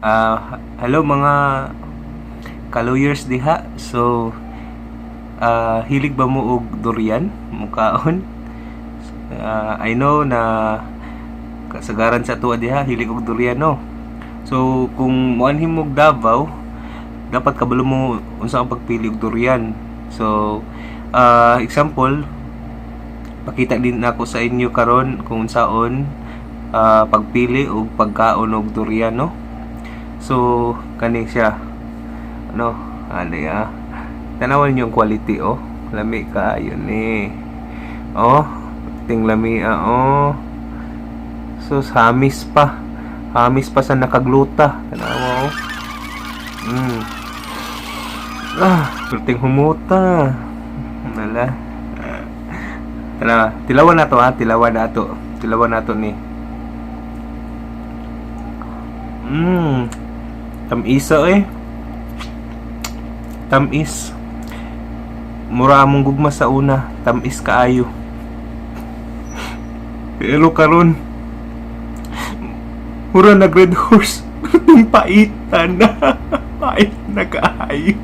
Hello mga ka-lawyers diha. So, hilig ba mo og durian? Mukaon? I know na kasagaran sa atoa diha hilig og durian, no. So, kung muanhi mo og Davao, dapat kabalo mo unsa ang pagpili og durian. So, example, pakita din nako sa inyo karon kung unsaon pagpili og pagkaon og durian, no. So, kani siya. Ano? Ano ya? Tanawan niyo ang quality, oh. Lami kaayo ni. Oh, ting lami ah, oh. So, hamis pa. Hamis pa sa nakagluta. Tanawa, oh. Ah, perting humuta. Nala. Tanawa, tilawan na to ha, tilawan na to. Tilawan na to ni. Tamisa eh. Tamis. Mura among gugma sa una, tamis kaayo. Pero karon mura nag Red Horse. Perting paita na. Pait na kaayo.